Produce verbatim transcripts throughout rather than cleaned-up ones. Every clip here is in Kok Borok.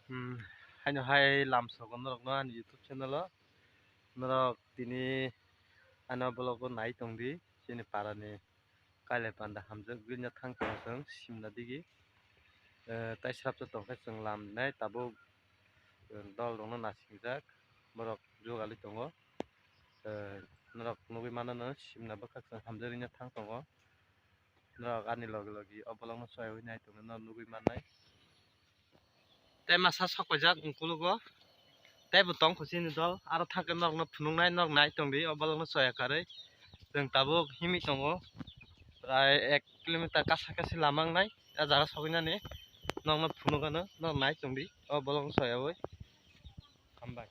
Hmm, haino hai lamsogo norokno ani YouTube channel o. Norok tini ano vlog o nai tongdi, chini parani kailai panda hamjak bini thang tong chwng simna digi. Eh, tai srapsa tongkhe chwng lam nai tabuk, eh, dol rokno nasingjak, borok jugali tongo. Eh, norok nugui mano no simna bwkhak chwng hamjak rina thang tongo. Norok ani logi logi o vlog no soyawi nai tongno norok nugui mannai. Tei masa sok paijak ukulugo. Tei bo tong kho chini dol. Aro thangkhe norokno phunuknai, norok nai tongdi o vlogno soya karwi. Chwng tabuk himwi tongo. Prai ek kilometer kasa kasi lama wngnai. A jaga sogwinani norokno phunukgano, norok nai tongdi o vlogno soyawi. Hambai.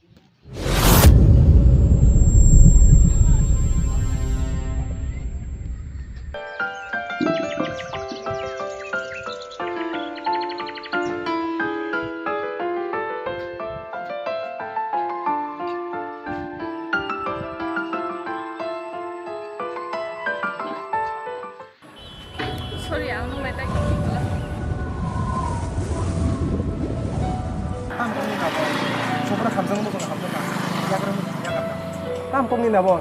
Sorry, ang nung bai tai kok. Tam kok ni nabo. Chopra khamjang mo kono khamjang na. Yagra mo yagra. Tam kok ni nabo.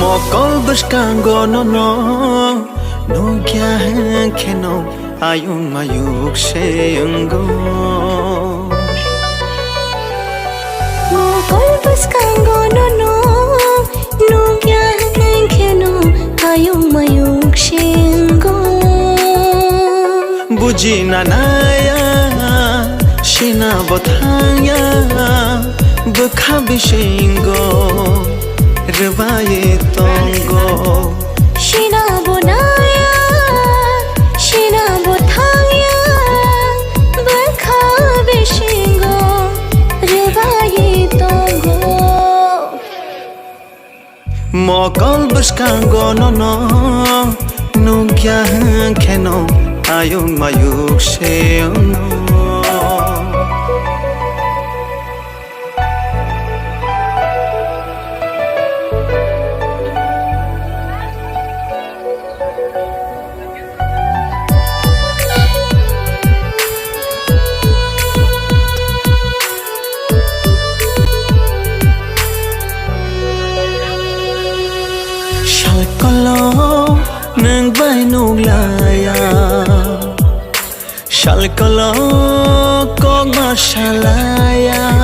Mokol bwskango nono nukya hwnkhe no ayung mayuk se wngo. Mokol bwskango nono nukya hwnkhe no ayung mayuk se wngo. Bujina naya, sina bo thangya, bwkha bisingo rwbaye tongo. Sina bo naya, sina bo thangya, bwkha bisingo rwbaye tongo. Mokol bwskango nono nukya hwnkhe no ayung mayuk se wngno. Salkolo nwng bai nuklaya, salkolo kok ma salaya.